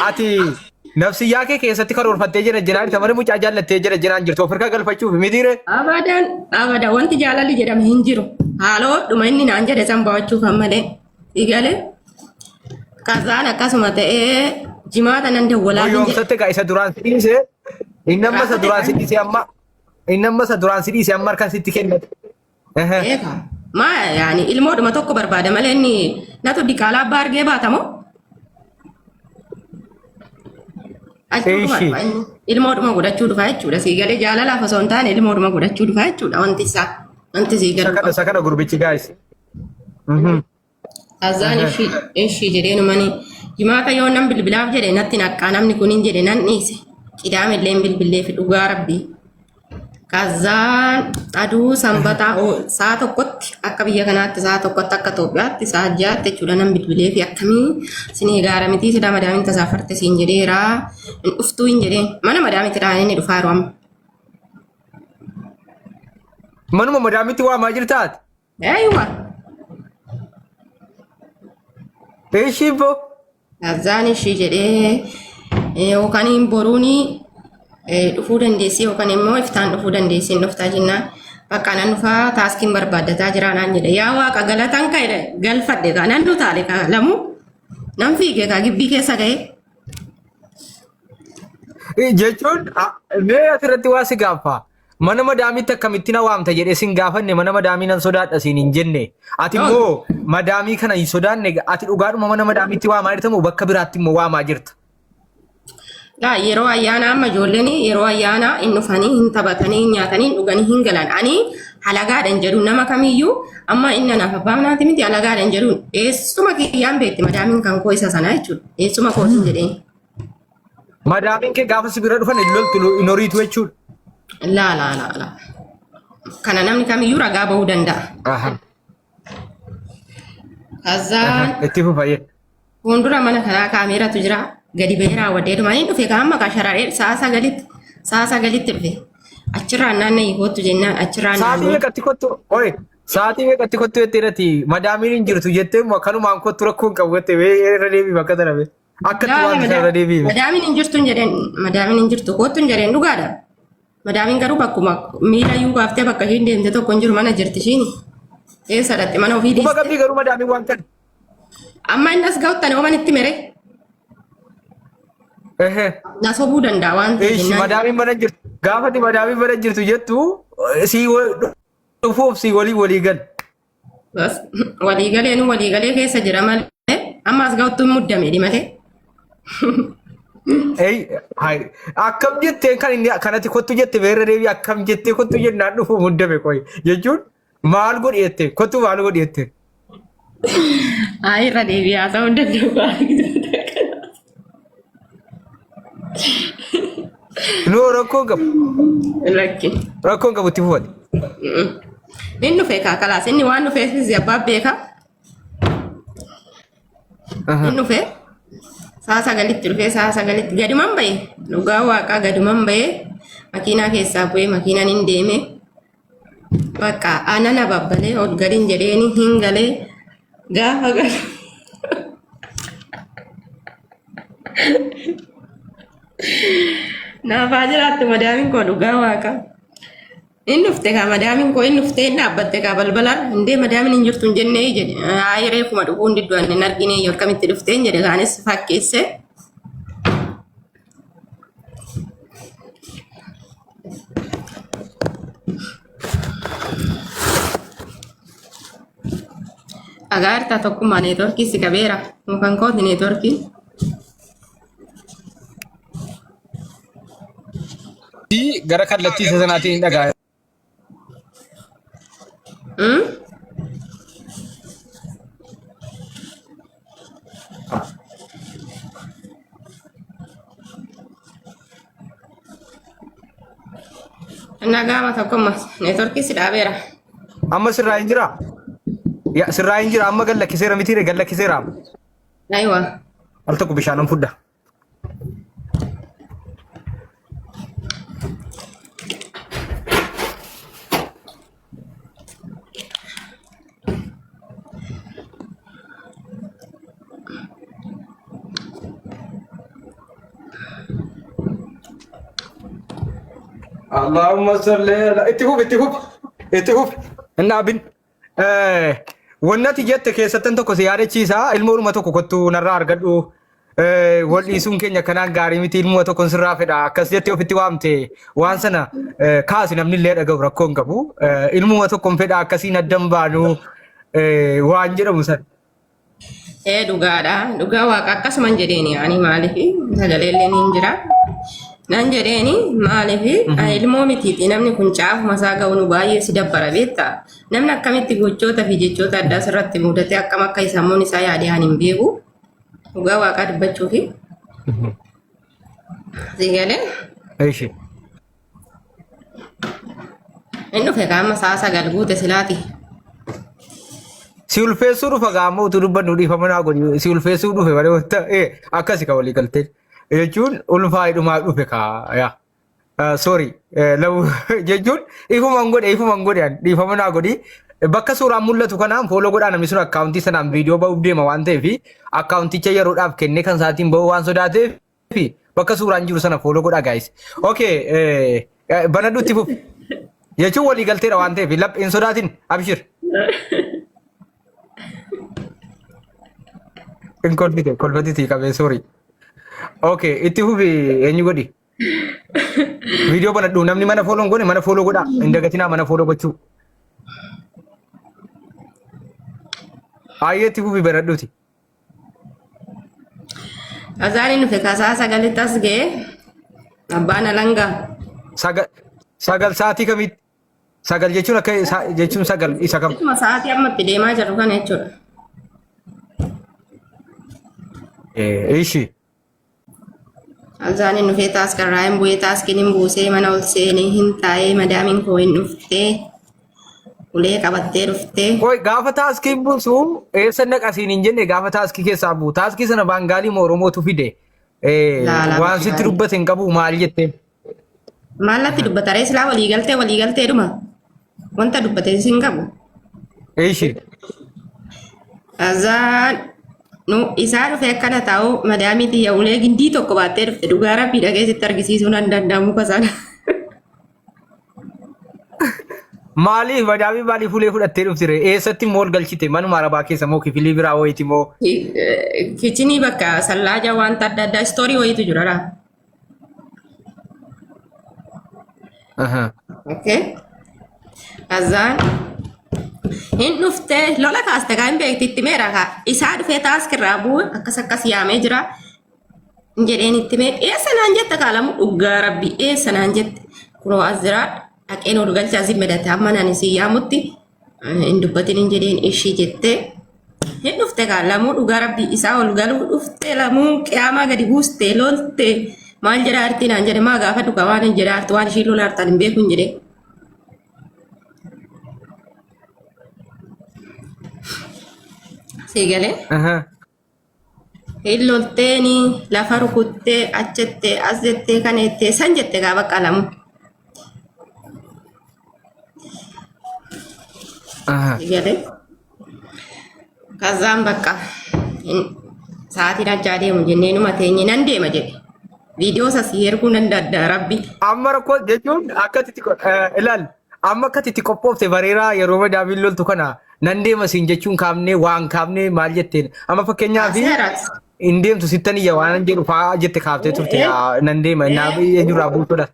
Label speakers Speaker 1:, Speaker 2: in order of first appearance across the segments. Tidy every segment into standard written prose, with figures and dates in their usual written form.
Speaker 1: Ati nafsiyyaa kee keessatti karoorfattee jira jiraan isa malee mucaa jaallattee jira jiraan jirtu of harkaa galfachuuf mitiire.
Speaker 2: Abadan abadan wanti jaalalli jedhame hin jiru. Haaloo dhuma inni naan jedhe san ba'achuuf ammalee. Igalee kazaan akkasuma ta'ee jimaata nan dawwalaa hin jedhe.
Speaker 1: Goyoomsatte gaa isa duraan si dhiise inni amma isa duraan si dhiise amma inni amma isa duraan si dhiise amma harka sitti kennate. Ehe.
Speaker 2: Eeka. Maa yaani ilmoodhuma tokko barbaada malee inni natu diqaalaa abbaa argee baata moo? Achuudhuma
Speaker 1: Eeshi.
Speaker 2: dhufa inni. Ilmoodhuma godhachuu dhufa jechuudha. Sii galee jaalalaaf osoo hin taane ilmoodhuma godhachuu dhufa jechuudha wanti isaa. Wanti sii
Speaker 1: Isa
Speaker 2: galu
Speaker 1: kana
Speaker 2: qabu.
Speaker 1: isa kana gurbichi gaayis.
Speaker 2: Azaan ishii ishii jedhee numani jimaata yoo nan bilbilaaf jedhe natti naqqaa namni kun hin jedhe nan dhiise. Qidaame illee hin bilbilleef dhugaa rabbii. Kazaan aduu sanbataa sa'a tokkotti akka biyya kanaatti sa'a tokkotti akka Itoophiyaatti sa'a ja'aatti jechuudha nan bilbilee fi akkamii isin eegaara mitii silaa madaamiin tasaafarte siin jedheera hin dhuftuu hin jedheen mana madaamitti dhaan inni dhufaa yeroo amma.
Speaker 1: Manuma madaamitti waamaa jirtaati.
Speaker 2: Eeywa.
Speaker 1: Ishii boo.
Speaker 2: Kazaan ishii jedhee yookaan boruuni dhufuu dandeessi yookaan immoo iftaan dhufuu dandeessi hin dhuftaa jennaan bakka nan dhufaa taaskiin barbaaddataa jira naan jedhe yaa waaqa galatan ka'e galfadhe kaa nan dutaale kaa lamuu nan fiige kaa gibbii keessa ga'e.
Speaker 1: Jechuun mee asirratti waa si gaaffa. Mana madaamiitti akkamitti na waamta jedhee sin gaafanne mana madaamii nan sodaadha siin hin jenne. Ati immoo madaamii kana hin sodaanne ati dhugaadhuma mana madaamiitti waamaa jirta moo bakka biraatti immoo waamaa jirta?
Speaker 2: Gaa yeroo ayyaanaa amma ijoolleen yeroo ayyaanaa hin dhufanii hin taphatanii hin nyaatanii hin dhuganii hin galan. Ani halagaadha hin jedhu nama kamiyyuu amma inni anaaf abbaa manaati miti halagaadha hin jedhu eessuma kiyyaan beekti madaamiin kan koo isa sana jechuudha. Eessuma kootiin jedheen.
Speaker 1: Madaamiin kee gaafa si bira dhufan hin loltu hin horiitu jechuudha.
Speaker 2: Laa laa laa laa. Kana namni kamiyyuu ragaa bahuu danda'a.
Speaker 1: Aha.
Speaker 2: Kazaan
Speaker 1: Itti fufayyee.
Speaker 2: fuuldura mana kanaa kaameeratu jira. Gadi bahee raawwadhee dhuma inni dhufe kaan maqaa shararee sa'a 9tti dhufe. Achirraan naanna'ii kottu jennaan achirraan
Speaker 1: Sa'aatii
Speaker 2: naannoo.
Speaker 1: meeqatti kottu? Oi, sa'aatii meeqatti kottu jettee irratti madaamiin hin jirtu jettee immoo akkanumaan kottu rakkoo hin qabu jettee mee irra deebii bakka tana mee. Akkatti waan isa irra deebii.
Speaker 2: Madaamiin hin jirtu hin jedheen madaamiin hin jirtu kottu hin jedheen dhugaadha. Madaamiin garuu bakkuma miila iyyuu kaaftee bakka ishiin deemte tokko hin jiru mana jirti ishiin. Eessa dhaqxe mana ofii
Speaker 1: Quba
Speaker 2: dhiiste.
Speaker 1: qabdii garuu madaamiin waan kana.
Speaker 2: Amma inni as ga'utti ani ooman itti mere
Speaker 1: Ehe.
Speaker 2: na sobuu danda'a waan ta'eef
Speaker 1: Ishi
Speaker 2: jennaan.
Speaker 1: madaamiin mana hin jirtu. Gaafati madaamiin mana hin jirtu jettu sii dhufuuf sii walii walii gal.
Speaker 2: Bas walii galee nu walii galee keessa jira malee amma as ga'utti hin muddame malee.
Speaker 1: Ei, hai. Akkam jettee kan inni kanatti kottu jette beerra deebii akkam jettee kottu jennaan dhufu muddame qoy jechuun maal godhi jette kottu maal godhi jette.
Speaker 2: Haa irra deebi'aa ta'uu danda'u.
Speaker 1: Noo rakkoon qabu
Speaker 2: Lakki.
Speaker 1: rakkoon qabu itti fufate.
Speaker 2: Inni dhufe kaa kalaas inni waan dhufeefis abbaa beeka. Inni dhufe sa'a 9tti dhufe sa'a 9tti gaduman ba'e dhugaa waaqaa gaduman ba'e makiinaa keessaa bu'ee makiinaan hin deeme bakka anana babbalee ol galin jedheeni hin galee gaafa galu. Naafaa jiraattu madaamiin koo dhugaa waaqa. Inni dhufte kaa madaamiin koo inni dhuftee hin dhaabbatte kaa balbalaan hundee madaamiin hin jirtu hin jennee jedhe. Ayi reefuma dhufuu hin diddu ani hin argine akkamitti dhuftee hin jedhe kaanis fakkeesse. Dhagaa irtaa tokkummaa neetworkii si qabeera. Mukan kooti neetworkii.
Speaker 1: Gara kallattii isa sanaatiin hin dhagaa.
Speaker 2: Hmm? Nagaama tokkummaa neetworkii si dhaabeera.
Speaker 1: Amma sirraa hin jiraa? Ya, sirraa hin jira amma gad lakkiseera mitiire gad lakkiseera.
Speaker 2: Aywa.
Speaker 1: Al tokko bishaanan fudda. Allahumma salli ala itti fufi itti fufi itti fufi hin dhaabin. Wannati jette keessattan tokko si yaadachiisa ilmoodhuma tokko kottu narraa argadhu. Wal dhiisuun keenya kanaan gaarii miti ilmuma tokkon sirraa fedha akkas jettee ofitti waamte waan sana kaasi namni illee dhaga'u rakkoo hin qabu. Ilmuma tokkon fedha akkasiin addan baanu waan jedhamu sana.
Speaker 2: Ee dhugaadha. Dhugaa waaqa akkasuman jedheeni ani maaliif sagalee illee niin jira. Nan jedheeni maaliif ilmoo mitiiti namni kun caafuma isaa ga'u nu baay'ee si dabbara beektaa. Namni akkamitti gochoota fi jechoota addaa sirratti mudatee akkam akka sammuun isaa yaadee ani hin beeku. Dhugaa waaqaa dubbachuufi. Si galee
Speaker 1: Ishi.
Speaker 2: hin dhufe qaama sa'a 9 guute silaati.
Speaker 1: Si ulfeessuu dhufa gaammoo utuu dubbannu dhiifama naa godhi. Si ulfeessuu dhufe malee wanta akkasi ka walii galtee. Jechuun ulfaa'idhumaa dhufe kaa yaa. Sorry lamu jechuun ifuman godhe ifuman godhe an dhiifama naa godhi. Bakka suuraan mul'atu kanaan fooloo godhaa namni sun akkaawuntii sanaan viidiyoo ba'uuf deema waan ta'eef akkaawunticha yeroodhaaf kennee kan isaatiin ba'uu waan sodaateef bakka suuraan jiru sana fooloo godhaa guys. Okay banadhu itti fufi. Jechuun walii galteedha waan ta'eef laphee hin sodaatin abshir. Hin kolfite kolfatitii qabee sorry. Okay itti fufi eenyu godhi. Viidiyoo banadhu namni mana fooloo hin goone mana fooloo godhaa hin dagatinaa mana fooloo gochuu. Baay'ee itti fufi banadhuuti.
Speaker 2: Azaaniin dhufe kasaa sagalitti as ga'e abbaan alangaa.
Speaker 1: 9 sa'aatii kamitti? 9 jechuun akka jechuun 9 isa kam?
Speaker 2: Jechuuma sa'aatii amma itti deemaa jirru kana jechuudha.
Speaker 1: Ishi.
Speaker 2: Alzaaniin dhufee taaskarraa hin bu'ee taaskiin hin buusee mana ol seenee hin taa'ee madaamiin koo hin dhuftee ulee qabattee dhuftee.
Speaker 1: Qoy gaafa taaskiin buusu eessa naqa siin hin jenne gaafa taaskii keessaa bu'u. Taaskii sana baangaalii moo Oromootu fide.
Speaker 2: Laalaa
Speaker 1: Waan sitti dubbate hin qabu maal jettee?
Speaker 2: Maal natti dubbata ree silaa walii galtee walii galteedhuma. Wanta dubbate sin qabu.
Speaker 1: Ishi.
Speaker 2: Azaan nu isaa dhufee akkana taa'u madaamii tiyya ulee gindii tokko baattee dhufte dhugaa rabbii dhagee sitti argisiisuu nan danda'a muka sana.
Speaker 1: Maaliif madaamii maaliif ulee fudhattee dhufti ree? Eessatti immoo ol galchite? Manuma arabaa keessa moo kifilii biraa wayiiti moo?
Speaker 2: Kichinii bakka sallaajaa wanta adda addaa istoorii wayiitu jira laa.
Speaker 1: Aha.
Speaker 2: Okay. Azaan hin dhuftee lola kaaste kaa hin beekti itti meera kaa isaa dhufee taaskirraa bu'u akkas akkas yaamee jira. Hin jedheen itti mee eessa naan jette kaalamu dhugaa rabbi eessa naan jette kunoo as jira dhaqeen ol galchaa si medate amma naan isin yaamutti hin dubbatin hin jedheen ishii jettee hin dhufte kaa lamuu dhugaa rabbii isaa ol galuu dhufte lamuu qiyaamaa gadi buuste lolte maal jedhaa artii naan jedhe maa gaafa dhugaa waan hin jedhaa arti waan ishii lola artaan hin beeku hin jedhee. Sii galee.
Speaker 1: Aha.
Speaker 2: Hin lolteeni lafa rukuttee achettee as jettee kana jettee san jette gaa bakka lamu.
Speaker 1: Aha.
Speaker 2: Galee. Kazaan bakka sa'aatiin ajjaa deemu jennee numa teenye nan deema jedhe. Viidiyoo sasii erguu nan danda'a rabbi.
Speaker 1: Amma rakkoo jechuun akka itti ilaal amma akka itti qophoofte bareeraa yeroo madaamiin loltu kana nan deema siin jechuun kaafnee waan kaafnee maal jetteen amma fakkeenyaaf
Speaker 2: Seeraas.
Speaker 1: hin deemtu sittan iyya waan jedhu fa'aa jette kaaftee turte yaa, nan deema naa eenyurraa buutuudha.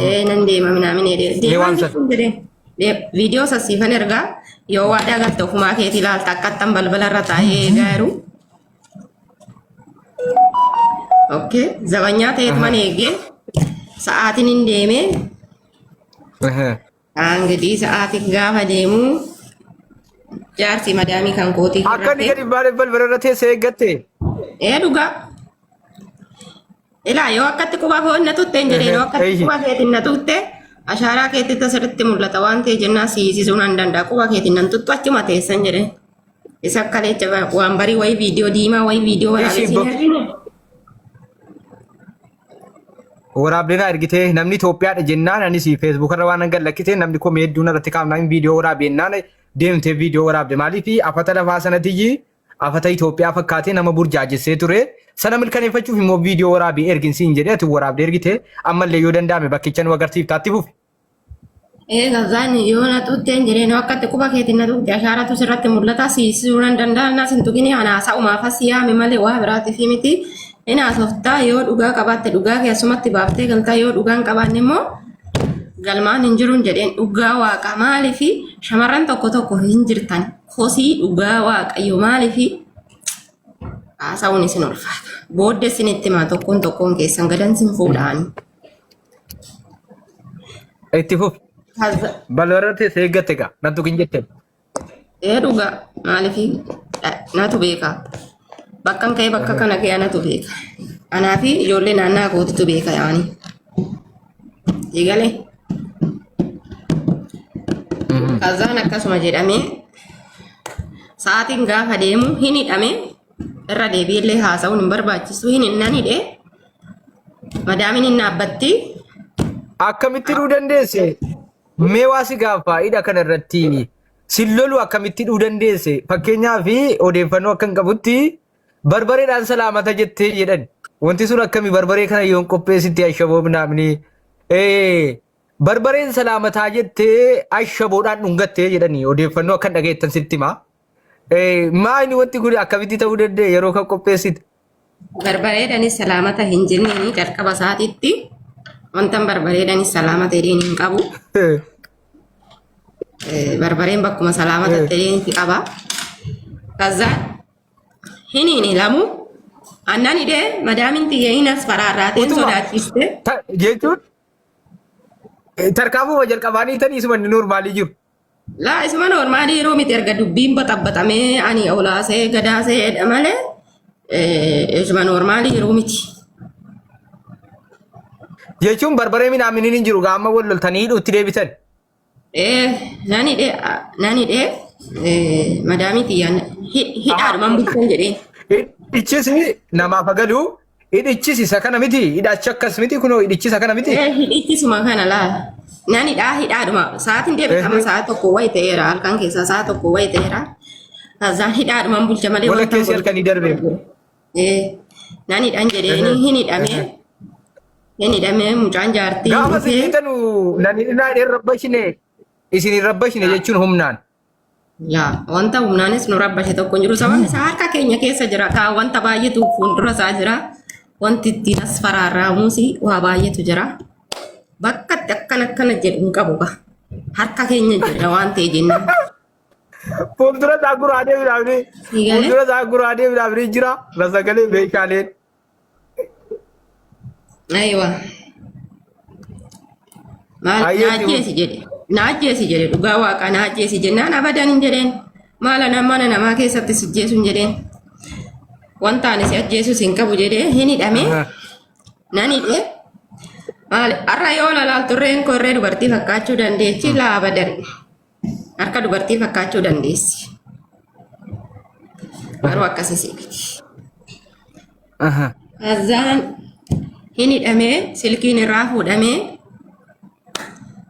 Speaker 2: Ee nan deema minaamin jedhee.
Speaker 1: Mee waan
Speaker 2: Deemaan
Speaker 1: sana.
Speaker 2: jechuun jedhee. Viidiyoo sasiifan ergaa yoo waadaa galte ofumaa keetii ilaalta akkattan balbala irra taa'ee eegaa jiru. Okay. Zabanyaa ta'eetuman eegee sa'aatiin hin deemee Angidii sa'aatiin gaafa deemu jaarsi madaamii kan kootii
Speaker 1: Akka inni gadi hin baane balbala irra teessee eeggatte.
Speaker 2: Ee dhugaa. Ilaa yoo akkatti quba koo na tutte hin jedhee yoo akkatti quba keetiin na tutte ashaaraa keetti asirratti mul'ata waan ta'e jennaan si hiisisuu nan danda'a quba keetiin nan tuttu achuma teessan jedhee. Isa akka leecha waan barii wayii viidiyoo diimaa wayii viidiyoo waraabee
Speaker 1: Ishii
Speaker 2: siin argine.
Speaker 1: Waraabdee naa ergitee namni Itoophiyaadha jennaan anis Facebook irra waan gad lakkisee namni komee hedduun irratti kaafnaan viidiyoo waraabee jennaan deemtee viidiyoo waraabde maaliif afata lafaa sanatiyyi Afata Itoophiyaa fakkaatee nama burjaajessee ture. Sana mirkaneeffachuuf immoo viidiyoo waraabii ergin siin jedhee ati waraabdee ergite ammallee yoo danda'ame bakkicha nu agarsiiftaatti fufi.
Speaker 2: Ee gazaan yoo na tuqxeen jedheen akka itti quba keetiin na tuqxe ashaaratu sirratti mul'ata siisuu nan danda'a nas hin tuqini ana haasa'umaaf as yaame malee waa biraatiif miti. Hin haasoftaa yoo dhugaa qabaatte dhugaa kee asumatti baaftee galtaa yoo dhugaa hin qabaanne immoo galmaan hin jiruun jedheen dhugaa waaqa maaliif shamarran tokko tokko hin jirtan kosii dhugaa waaqayyo maaliif haasa'uun isin ulfaata. Booddee isin itti himaa tokkoon tokkoon keessan gadan sin fuudhaani.
Speaker 1: Itti fufi. Balbarra teessee eeggatte egaa nan tuqin jette.
Speaker 2: Ee dhugaa maaliif natu beeka. Bakkan ka'ee bakka kana ka'ee anatu beeka. Anaa fi ijoollee naannaa kootitu beeka yaani. Eegalee. Kazaan akkasuma jedhamee sa'aatiin gaafa deemu hin hidhame irra deebi'ellee haasa'uun hin barbaachisu hin nan hidhe madaamiin hin dhaabbatti.
Speaker 1: Akkamitti hidhuu dandeesse? Mee waa si gaafa hidha kana irratti sin lolu akkamitti hidhuu dandeesse? Fakkeenyaaf odeeffannoo akkan qabutti barbareedhaan salaamata jettee jedhan. Wanti sun akkami barbaree kana yoon qopheessitti ashaboo minaamni. Barbareen salaamataa jettee ashaboodhaan dhungattee jedhani odeeffannoo akkan dhageettan sitti himaa. Maali wanti kun akkamitti ta'uu danda'e yeroo kan qopheessite?
Speaker 2: Barbareedhanis salaamata hin jenneeni jalqaba isaatiitti wantan barbareedhanis salaamata jedheen hin qabu. Barbareen bakkuma salaamata jedheen itti qaba. Kaza hin hin lamu annan hidhee madaamin tiyya hin as faraarraateen
Speaker 1: Utuma
Speaker 2: sodaachiste.
Speaker 1: Jechuun tarkaanfuma jalqabaanii tanii isuma inni noormaalii jiru.
Speaker 2: Laa isuma noormaalii yeroo miti erga dubbiin baxabbaxamee ani olaasee gadaasee jedha malee isuma noormaalii yeroo miti.
Speaker 1: Jechuun barbaree minaaminiin hin jiru gaama wal loltanii hidhuutti deebitan.
Speaker 2: Nan hidhee nan hidhee madaamii tiyyaan hidhaadhumaan bulchan jedheen.
Speaker 1: Hidhichis namaaf agalu hidhichis isa kana miti hidhachi akkas miti kunoo hidhichis isa kana miti.
Speaker 2: Hidhichisuma kana laa. Nan hidhaa hidhaadhuma sa'aatiin deebitama sa'a tokko wayi ta'eera halkan keessaa sa'a tokko wayi ta'eera. Kazaan hidhaadhumaan bulcha malee wanta
Speaker 1: Walakkeessi halkanii darbee.
Speaker 2: Nan hidhan jedheeni hin hidhamee hin hidhamee mucaan jaartii
Speaker 1: Gaafa isin
Speaker 2: dhufee
Speaker 1: hiitanu nan hidhinaa hin rabbashine isin hin rabbashine jechuun humnaan.
Speaker 2: Laa wanta humnaanis nu rabbashe tokko hin jiru. Sababni isaa harka keenya keessa jira. Kaa wanta baay'eetu fuuldura isaa jira. Wanti ittiin as faraarraamuus waa baay'eetu jira. Bakka itti akkana akkana jedhu hin qabu gaa. Harka keenya jira waan ta'e jennaan.
Speaker 1: Fuuldura isaa guraadee midhaamni
Speaker 2: Siigalee?
Speaker 1: fuuldura isaa guraadee midhaamni jira rasagalee meeshaaleen.
Speaker 2: Aywa. Maal na
Speaker 1: Ayyeetti
Speaker 2: ajjeesi jedhe. Na ajjeesi jedhe dhugaa waaqaa na ajjeesi jennaan abadan hin jedheen. Maala na mana namaa keessatti si ajjeesu hin jedheen. Wanta ani si ajjeesus hin qabu jedhee hin hidhamee nan hidhee. Maal har'a yoo lalaaltu irreen koo irree dubartii fakkaachuu dandeechi laa abadan. Harka dubartii fakkaachuu dandeessi. Garuu akkasii si miti. Kazaan hin hidhamee silkiin irraa fuudhamee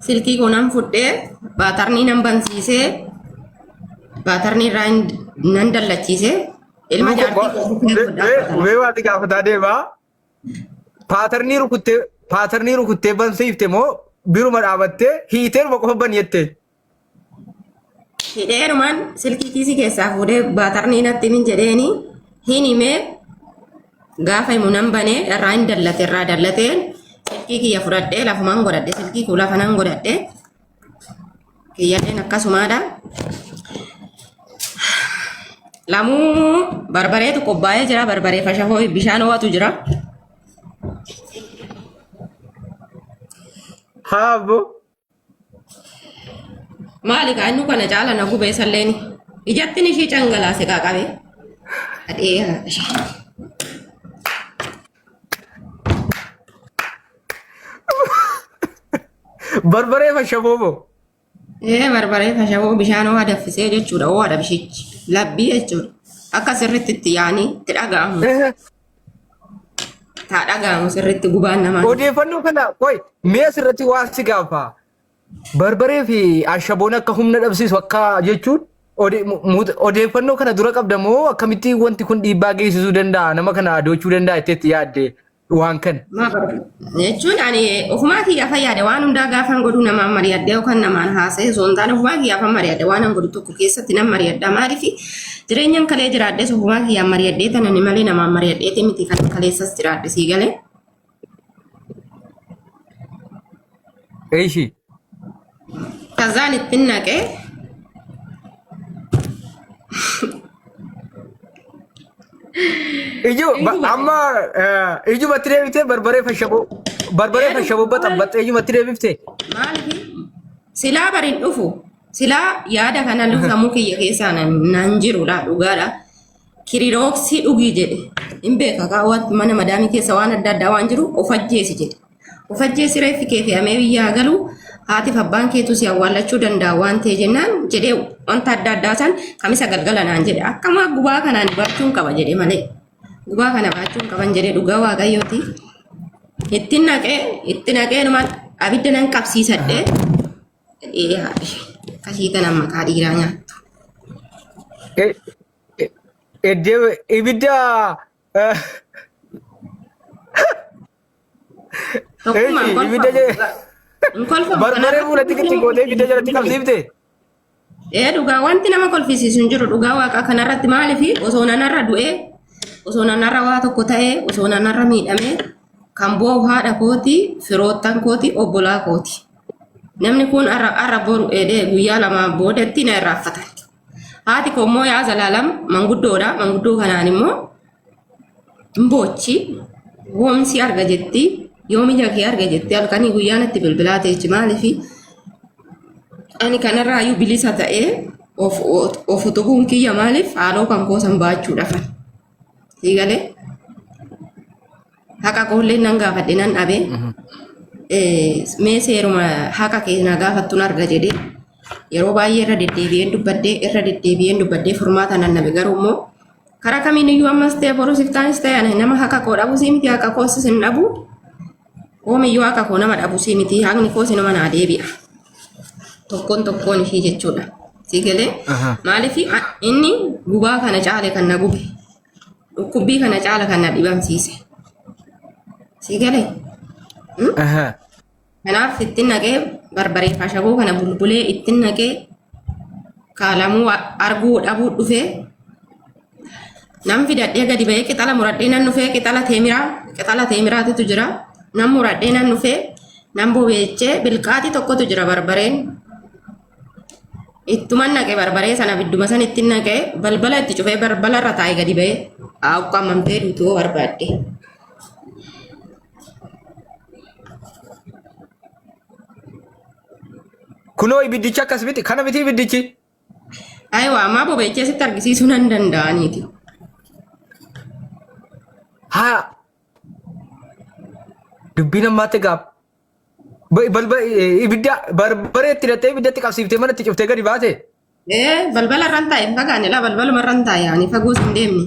Speaker 2: silkii koo nan fudhee baatarnii nan bansiisee baatarnii irraa nan dallachiisee ilma jaartii koo bukkee fudhaa.
Speaker 1: Mee waati gaafataa deemaa. Paatarnii rukuttee paatarnii rukuttee bansiifte moo biruma dhaabattee hiiteeruma qofa bani jettee.
Speaker 2: Hidheerumaan silkii kiisii keessaa fuudhee baatarnii natti himin jedheeni hin himee gaafa himu nan banee irraa hin dallate irraa dallateen silkii kiyya fudhadhee lafumaan godhadhe silkii koo lafa nan godhadhe kiyyalleen akkasumaadha. Lamuu barbareetu qophaa'ee jira barbaree fashafoo bishaan ho'atu jira.
Speaker 1: Haabbo.
Speaker 2: Maali kaa inni kana caala na gubee salleeni. Ijattin ishii cangalaase qaaqabe. Adhee ishee.
Speaker 1: Barbaree fashaboo moo?
Speaker 2: Ee barbaree fashaboo bishaan ho'a danfisee jechuudha. Ho'aadha bishichi. Labbii jechuudha. Akka sirriitti itti yaanii itti dhaga'amu. Taa dhaga'amu sirriitti gubaan namaa.
Speaker 1: Odeeffannoo kana qoy mee asirratti waan si gaafa. Barbaree fi ashaboon akka humna dhabsiisu akka jechuun Odeeffannoo kana dura qabda moo akkamitti wanti kun dhiibbaa geessisuu danda'a, nama kana adoochuu danda'a jetteetti yaadde waan kana?
Speaker 2: Jechuun ani ofumaa kiyyaaf yaade waan hundaa gaafan godhu namaan mari'adhee yookaan namaan haasa'e osoo hin taane ofumaa kiyyaaf mari'adhe waan an godhu tokko keessatti nan mari'adha. Maaliif jireenyan kalee jiraadhes ofumaa kiyyaan mari'adhee tanani malee namaan mari'adheeti miti kan kaleessas jiraadhe sii galee.
Speaker 1: Eeshi.
Speaker 2: Kazaan ittiin naqee
Speaker 1: Iju amma ijumatti deebiftee barbaree fashaboo barbaree fashaboo baxabbaxxee ijumatti deebiftee.
Speaker 2: Maaliif silaa bariin dhufu silaa yaada kana sammuu kiyya keessaa nan jirudha dhugaadha. Kirirooksii dhugii jedhe hin beeka kaawwat mana madaamii keessa waan adda addaa waan jiru of ajjeesi jedhe. Of ajjeesi reeffi kee fe'amee biyyaa galu haatiif abbaan keetu si awwaallachuu danda'a waan ta'e jennaan jedhee wanta adda addaa san kamisa galgala naan jedhe akkama gubaa kanaan baachuun qaba jedhe malee gubaa kana baachuun qaban jedhe dhugaa waaqayyooti. Itti naqee numaan abidda nan qabsiisadhe akkasii tanaan maqaa dhiiraa nyaattu.
Speaker 1: Iddoo ibidda
Speaker 2: Tokkummaan
Speaker 1: Eeshi, ibidda
Speaker 2: kolfamu. Hin kolfamu.
Speaker 1: Barbaree fuulatti xiqqi gootee ibidda jalatti qabsiifte.
Speaker 2: Ee dhugaa wanti nama kolfisiisu hin jiru dhugaa waaqaa kanarratti maaliif osoo nanarra du'ee osoo nanarra waa tokko ta'ee osoo nanarra miidhamee kan boo'u haadha kooti firoottan kooti obbolaa kooti. Namni kun arra boru eedee guyyaa lama boodatti na irraanfatan. Haati koo immoo yaa zalaalam manguddoodha. Manguddoo kanaan immoo hin boochi. Woomsi arga jetti. Yoom ija kee arga jetti. Halkanii guyyaa natti bilbilaa teechi maaliifi ani kanarraayyuu bilisa ta'ee of of utubuun kiyya maaliif haaloo kan koosan baachuudhaafan. Sii galee haqa koollee nan gaafadhe nan dhabe. Mee seeruma haqa kee na gaafattuun arga jedhee yeroo baay'ee irra deddeebi'een dubbadhee irra deddeebi'een dubbadhee furmaata nan dhabe garuu immoo karaa kamiin iyyuu ammas ta'e borus iftaanis ta'e ani nama haqa koo dhabu sii miti haqa koos sin dhabu oomiyyuu haqa koo nama dhabu sii miti haqni koos inuma naa deebi'a tokkoon tokkoon ishii jechuudha. Sii galee maaliif inni gubaa kana caale kan na gube dhukkubbii kana caala kan na dhibamsiise. Sii galee. Kanaaf ittiin naqee barbaree ashaboo kana bulbulee ittiin naqee kaalamuu arguu dhabuu dhufee nan fidadhee gadi ba'ee qixala muradhee nan dhufee qixala teemiraa qixala teemiraatitu jira nan muradhee nan dhufee nan bobeechee bilqaatii tokkotu jira barbareen ittuman naqe barbaree sana bidduma san ittiin naqee balbala itti cufee balbala irra taa'ee gadi ba'ee haa ukkaamamtee duutuu barbaadde.
Speaker 1: Kunoo ibiddichi akkas miti kana miti ibiddichi.
Speaker 2: Ayiwa ammaa bobeechee sitti argisiisuu nan danda'aniiti.
Speaker 1: Haa dubbiin ammaatti gaaf balba ibidda barbaree itti hidhattee ibiddatti qabsiiftee manatti cuftee gadi baate.
Speaker 2: Ee balbala irran taa'e hin fagaanne laa balbaluma irran taa'e ani fagoos hin deemne.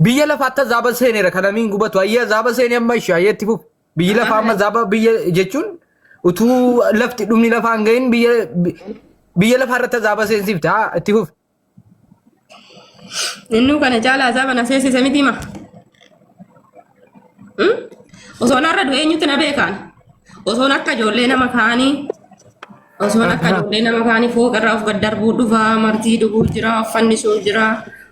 Speaker 1: Biyya lafaatti azaaba seeneera kan namiin gubatu ayya azaaba seenee amma ishee ayya itti fufu. Biyyi lafaa amma azaaba biyya jechuun utuu lafti dhumni lafaa hin gahin biyya biyya lafaa irratti azaaba seensifte haa itti fufu.
Speaker 2: Innuu kana caala azaaba na seensise miti ma. Osoon har'a du'e eenyutu na beekaan? Osoon akka ijoollee nama kaanii osoon akka ijoollee nama kaanii fooqa irraa of gad darbuu dhufaa, martii dhuguu jira, of fannisuu jira,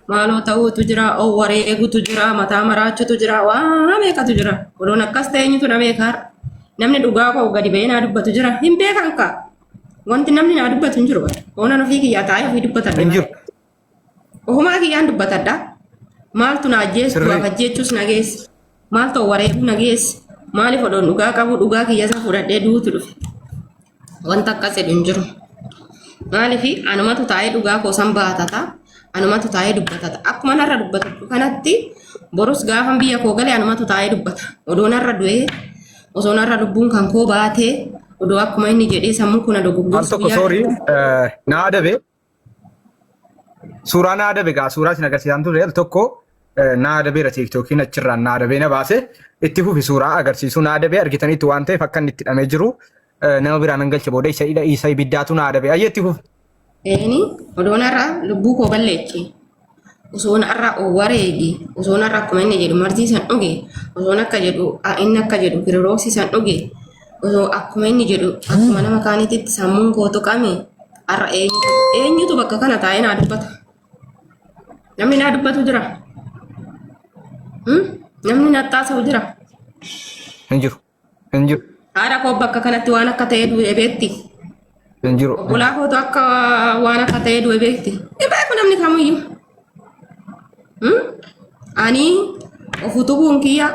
Speaker 2: maaloo ta'uutu jira, of wareegutu jira, mataa maraachutu jira, waa meeqatu jira. Odoon akkas ta'e eenyutu na beeka har'a? Namni dhugaa koo gadi ba'ee naa dubbatu jira. Hin beekan kaa. Wanti namni naa dubbatu hin jiru. Oonan ofii kiyyaa taa'ee ofii dubbatadha.
Speaker 1: Hin jiru.
Speaker 2: Ofumaa kiyyaan dubbatadha. Maaltu na ajjeesu
Speaker 1: Sirrii.
Speaker 2: du'aaf ajjeechuus na geesse. Maaltu wareeguu na geesse. Maaliif odoon dhugaa qabu dhugaa kiyya isa fudhadhee duutu dhufe. Wanta akkas jedhu hin jiru. Maaliif anumatu taa'ee dhugaa koo san baatata. Anumatu taa'ee dubbatata. Akkuma narra dubbatu kanatti borus gaafan biyya koo gale anumatu taa'ee dubbata. Odoo narra du'ee osoo narra lubbuun kan koo baatee odoo akkuma inni jedhee sammuu kun na
Speaker 1: Al
Speaker 2: dogoggorsu
Speaker 1: tokko
Speaker 2: guyyaa
Speaker 1: soorii na adabe suuraa na adabe gaa suuraa isin agarsiisaan ture al tokko na adabeera tiiktookiin achirraan na adabee na baase itti fufi suuraa agarsiisuu na adabee argitaniitu waan ta'eef akka inni itti hidhamee jiru nama biraan nan galche booda isa ibiddaatu na adabe ayyee itti fufi.
Speaker 2: Eeni odoon har'a lubbuu koo balleeche. Osoon har'a wareege, osoon har'a akkuma inni jedhu marzii san dhuge, osoon akka jedhu inni akka jedhu kirorooksii san dhuge, osoo akkuma inni jedhu akkuma nama kaaniititti sammuun koo tuqame har'a eenyutu eenyutu bakka kana taa'ee naa dubbata? Namni naa dubbatu jira? Hmm? Namni na taasa'u jira?
Speaker 1: Hin jiru. Hin jiru.
Speaker 2: Haadha koo bakka kanatti waan akka ta'e du'e beekti.
Speaker 1: Hin jiru.
Speaker 2: Obbolaa kootu akka waan akka ta'e du'e beekti. Hin beeku namni kamiyyuu. Hmm? Ani of utubuun kiyya.